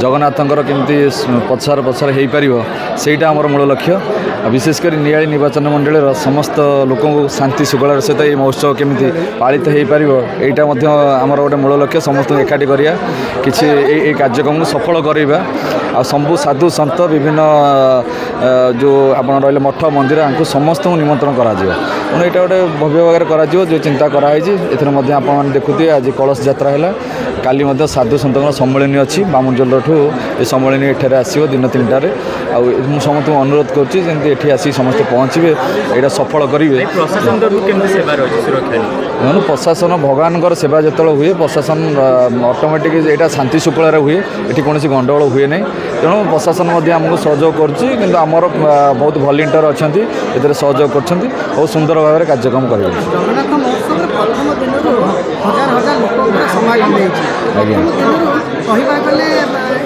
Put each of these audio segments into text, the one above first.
ଜଗନ୍ନାଥଙ୍କର କେମିତି ପ୍ରଚାର ପ୍ରସାର ହେଇପାରିବ, ସେଇଟା ଆମର ମୂଳ ଲକ୍ଷ୍ୟ। ଆଉ ବିଶେଷ କରି ନିଆଳି ନିର୍ବାଚନ ମଣ୍ଡଳୀର ସମସ୍ତ ଲୋକଙ୍କୁ ଶାନ୍ତି ଶୃଙ୍ଖଳାର ସହିତ ଏହି ମହୋତ୍ସବ କେମିତି ପାଳିତ ହେଇପାରିବ, ଏଇଟା ମଧ୍ୟ ଆମର ଗୋଟେ ମୂଳ ଲକ୍ଷ୍ୟ। ସମସ୍ତଙ୍କୁ ଏକାଠି କରିବା, କିଛି ଏଇ କାର୍ଯ୍ୟକ୍ରମକୁ ସଫଳ କରିବା। ଆଉ ସବୁ ସାଧୁ ସନ୍ଥ, ବିଭିନ୍ନ ଯେଉଁ ଆପଣ ରହିଲେ ମଠ ମନ୍ଦିର, ୟାଙ୍କୁ ସମସ୍ତଙ୍କୁ ନିମନ୍ତ୍ରଣ କରାଯିବ। ତେଣୁ ଏଇଟା ଗୋଟେ ଭବ୍ୟ ଭାବରେ କରାଯିବ ଯେଉଁ ଚିନ୍ତା କରାହେଇଛି। ଏଥିରେ ମଧ୍ୟ ଆପଣମାନେ ଦେଖୁଥିବେ, ଆଜି କଳସ ଯାତ୍ରା ହେଲା, କାଲି ମଧ୍ୟ ସାଧୁ ସନ୍ଥଙ୍କର ସମ୍ମିଳନୀ ଅଛି। ବାମୁଣଜୋଲଠୁ ଏ ସମ୍ମିଳନୀ ଏଠାରେ ଆସିବ ଦିନ 3ଟାରେ। ଆଉ ମୁଁ ସମସ୍ତଙ୍କୁ ଅନୁରୋଧ କରୁଛି, ଯେମିତି ଏଠି ଆସିକି ସମସ୍ତେ ପହଞ୍ଚିବେ, ଏଇଟା ସଫଳ କରିବେ। ପ୍ରଶାସନ ତରଫରୁ କେମିତି ସେବା ରହିଛି ସୁରକ୍ଷା ନେଇ? ତେଣୁ ପ୍ରଶାସନ, ଭଗବାନଙ୍କର ସେବା ଯେତେବେଳେ ହୁଏ, ପ୍ରଶାସନ ଅଟୋମେଟିକ୍ ଏଇଟା ଶାନ୍ତି ଶୃଙ୍ଖଳାରେ ହୁଏ, ଏଠି କୌଣସି ଗଣ୍ଡଗୋଳ ହୁଏ ନାହିଁ। ତେଣୁ ପ୍ରଶାସନ ମଧ୍ୟ ଆମକୁ ସହଯୋଗ କରୁଛି। କିନ୍ତୁ ଆମର ବହୁତ ଭଲେଣ୍ଟିୟର ଅଛନ୍ତି, ଏଥିରେ ସହଯୋଗ କରୁଛନ୍ତି, ବହୁତ ସୁନ୍ଦର ଭାବରେ କାର୍ଯ୍ୟକ୍ରମ କରିବେ। ଜଗନ୍ନାଥ ମହୋତ୍ସବରେ ପ୍ରଥମ ଦିନରୁ ହଜାର ହଜାର ଲୋକଙ୍କର ସମାଗମ ହେଇଛି। ପ୍ରଥମ ଦିନରୁ କହିବାକୁ ଗଲେ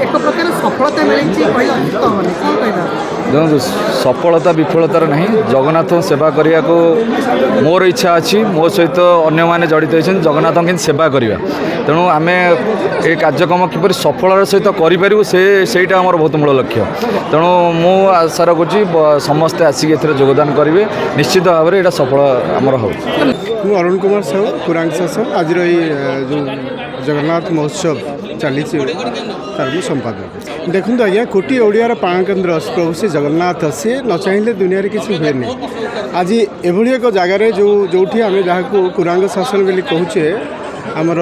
ଏକ ପ୍ରକାର ସଫଳତା ମିଳିଛି କହିଲେ ଅତ୍ୟୁକ୍ତ ହେବନି। କ'ଣ କହିବା? ଦେଖନ୍ତୁ, ସଫଳତା ବିଫଳତାର ନାହିଁ। ଜଗନ୍ନାଥଙ୍କ ସେବା କରିବାକୁ ମୋର ଇଚ୍ଛା ଅଛି, ମୋ ସହିତ ଅନ୍ୟମାନେ ଜଡ଼ିତ ହେଇଛନ୍ତି। ଜଗନ୍ନାଥଙ୍କ କେମିତି ସେବା କରିବା, ତେଣୁ ଆମେ ଏ କାର୍ଯ୍ୟକ୍ରମ କିପରି ସଫଳତାର ସହିତ କରିପାରିବୁ, ସେଇଟା ଆମର ବହୁତ ମୂଳ ଲକ୍ଷ୍ୟ। ତେଣୁ ମୁଁ ଆଶା ରଖୁଛି, ସମସ୍ତେ ଆସିକି ଏଥିରେ ଯୋଗଦାନ କରିବେ। ନିଶ୍ଚିତ ଭାବରେ ଏଇଟା ସଫଳ ଆମର ହେବ। ମୁଁ ଅରୁଣ କୁମାର ସାହୁ, କୁରାଙ୍ଗ ଶାସନ। ଆଜିର ଏଇ ଯେଉଁ ଜଗନ୍ନାଥ ମହୋତ୍ସବ ଚାଲିଛି, ତାର ମୁଁ ସମ୍ପାଦକ। ଦେଖନ୍ତୁ ଆଜ୍ଞା, କୋଟି ଓଡ଼ିଆର ପ୍ରାଣକେନ୍ଦ୍ର ପ୍ରଭୁ ଶ୍ରୀ ଜଗନ୍ନାଥ, ସିଏ ନ ଚାହିଁଲେ ଦୁନିଆରେ କିଛି ହୁଏନି। ଆଜି ଏଭଳି ଏକ ଜାଗାରେ ଯେଉଁଠି ଆମେ ଯାହାକୁ କୁରାଙ୍ଗ ଶାସନ ବୋଲି କହୁଛେ, ଆମର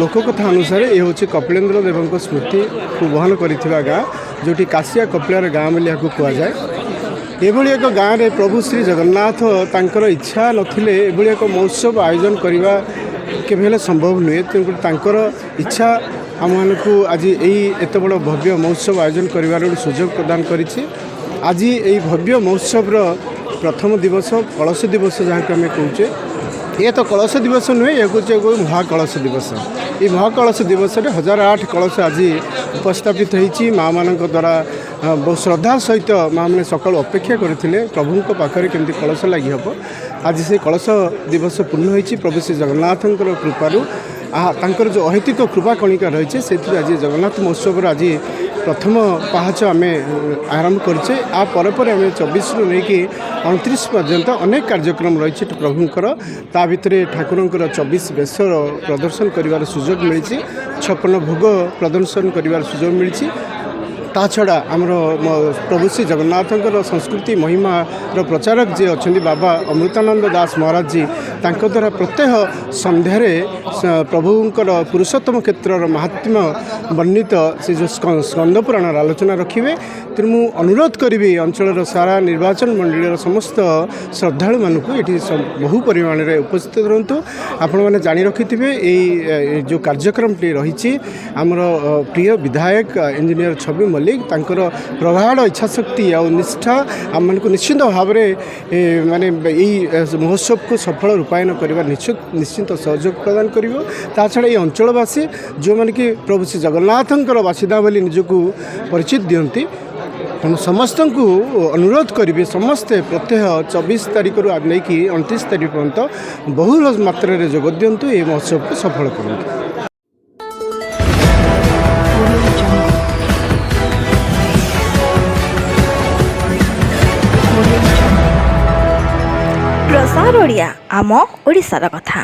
ଲୋକକଥା ଅନୁସାରେ ଏ ହେଉଛି କପିଳେନ୍ଦ୍ର ଦେବଙ୍କ ସ୍ମୃତିକୁ ବହନ କରିଥିବା ଗାଁ, ଯେଉଁଠି କାଶିଆ କପିଳାର ଗାଁ ବୋଲି ଏହାକୁ କୁହାଯାଏ। ଏଭଳି ଏକ ଗାଁରେ ପ୍ରଭୁ ଶ୍ରୀ ଜଗନ୍ନାଥ ତାଙ୍କର ଇଚ୍ଛା ନଥିଲେ ଏଭଳି ଏକ ମହୋତ୍ସବ ଆୟୋଜନ କରିବା କେବେ ହେଲେ ସମ୍ଭବ ନୁହେଁ। ତେଣୁକରି ତାଙ୍କର ଇଚ୍ଛା ଆମମାନଙ୍କୁ ଆଜି ଏଇ ଏତେ ବଡ଼ ଭବ୍ୟ ମହୋତ୍ସବ ଆୟୋଜନ କରିବାର ଗୋଟେ ସୁଯୋଗ ପ୍ରଦାନ କରିଛି। ଆଜି ଏଇ ଭବ୍ୟ ମହୋତ୍ସବର ପ୍ରଥମ ଦିବସ, କଳସ ଦିବସ ଯାହାକୁ ଆମେ କହୁଛେ। ଏ ତ କଳସ ଦିବସ ନୁହେଁ, ଏ ହେଉଛି ଏକ ମହାକଳସ ଦିବସ। ଏଇ ମହାକଳସ ଦିବସରେ 1008 କଳସ ଆଜି ଉପସ୍ଥାପିତ ହେଇଛି ମାଆମାନଙ୍କ ଦ୍ୱାରା। ବହୁତ ଶ୍ରଦ୍ଧା ସହିତ ମାଆମାନେ ସକାଳୁ ଅପେକ୍ଷା କରିଥିଲେ, ପ୍ରଭୁଙ୍କ ପାଖରେ କେମିତି କଳସ ଲାଗି ହେବ। ଆଜି ସେ କଳସ ଦିବସ ପୂର୍ଣ୍ଣ ହୋଇଛି ପ୍ରଭୁ ଶ୍ରୀ ଜଗନ୍ନାଥଙ୍କର କୃପାରୁ। ତାଙ୍କର ଯେଉଁ ଅହେତୁକ କୃପା କଣିକା ରହିଛି, ସେଥିରୁ ଆଜି ଜଗନ୍ନାଥ ମହୋତ୍ସବର ଆଜି ପ୍ରଥମ ପାହାଚ ଆମେ ଆରମ୍ଭ କରିଛେ। ଆ ପରେ ପରେ ଆମେ 24ରୁ ନେଇକି 29 ପର୍ଯ୍ୟନ୍ତ ଅନେକ କାର୍ଯ୍ୟକ୍ରମ ରହିଛି ପ୍ରଭୁଙ୍କର। ତା ଭିତରେ ଠାକୁରଙ୍କର 24 ବେଶର ପ୍ରଦର୍ଶନ କରିବାର ସୁଯୋଗ ମିଳିଛି, 56 ଭୋଗ ପ୍ରଦର୍ଶନ କରିବାର ସୁଯୋଗ ମିଳିଛି। ତା ଛଡ଼ା ଆମର ପ୍ରଭୁ ଶ୍ରୀ ଜଗନ୍ନାଥଙ୍କର ସଂସ୍କୃତି ମହିମାର ପ୍ରଚାରକ ଯିଏ ଅଛନ୍ତି, ବାବା ଅମୃତାନନ୍ଦ ଦାସ ମହାରାଜଜୀ, ତାଙ୍କ ଦ୍ୱାରା ପ୍ରତ୍ୟହ ସନ୍ଧ୍ୟାରେ ପ୍ରଭୁଙ୍କର ପୁରୁଷୋତ୍ତମ କ୍ଷେତ୍ରର ମାହାତ୍ମ୍ୟ ବର୍ଣ୍ଣିତ ସେ ଯେଉଁ ସ୍କନ୍ଦ ପୁରାଣର ଆଲୋଚନା ରଖିବେ। ତେଣୁ ମୁଁ ଅନୁରୋଧ କରିବି, ଅଞ୍ଚଳର ସାରା ନିର୍ବାଚନ ମଣ୍ଡଳୀର ସମସ୍ତ ଶ୍ରଦ୍ଧାଳୁମାନଙ୍କୁ ଏଠି ବହୁ ପରିମାଣରେ ଉପସ୍ଥିତ ରୁହନ୍ତୁ। ଆପଣମାନେ ଜାଣି ରଖିଥିବେ, ଏଇ ଯେଉଁ କାର୍ଯ୍ୟକ୍ରମଟି ରହିଛି, ଆମର ପ୍ରିୟ ବିଧାୟକ ଇଞ୍ଜିନିୟର ଛବି ମଲ୍ଲିକ, ତାଙ୍କର ପ୍ରଗାଢ଼ ଇଚ୍ଛାଶକ୍ତି ଆଉ ନିଷ୍ଠା ଆମମାନଙ୍କୁ ନିଶ୍ଚିନ୍ତ ଭାବରେ ମାନେ ଏଇ ମହୋତ୍ସବକୁ ସଫଳ ରୂପାୟନ କରିବା ନିଶ୍ଚିନ୍ତ ସହଯୋଗ ପ୍ରଦାନ କରିବ। ତା ଛଡ଼ା ଏଇ ଅଞ୍ଚଳବାସୀ, ଯେଉଁମାନେ କି ପ୍ରଭୁ ଶ୍ରୀ ଜଗନ୍ନାଥଙ୍କର ବାସିନ୍ଦା ବୋଲି ନିଜକୁ ପରିଚିତ ଦିଅନ୍ତି, ମୁଁ ସମସ୍ତଙ୍କୁ ଅନୁରୋଧ କରିବି, ସମସ୍ତେ ପ୍ରତ୍ୟହ 24 ତାରିଖରୁ ନେଇକି 29 ତାରିଖ ପର୍ଯ୍ୟନ୍ତ ବହୁଳ ମାତ୍ରାରେ ଯୋଗ ଦିଅନ୍ତୁ, ଏହି ମହୋତ୍ସବକୁ ସଫଳ କରନ୍ତୁ। Audio Jungle. Audio Jungle. ପ୍ରସାର ଓଡ଼ିଆ, ଆମ ଓଡ଼ିଶାର କଥା।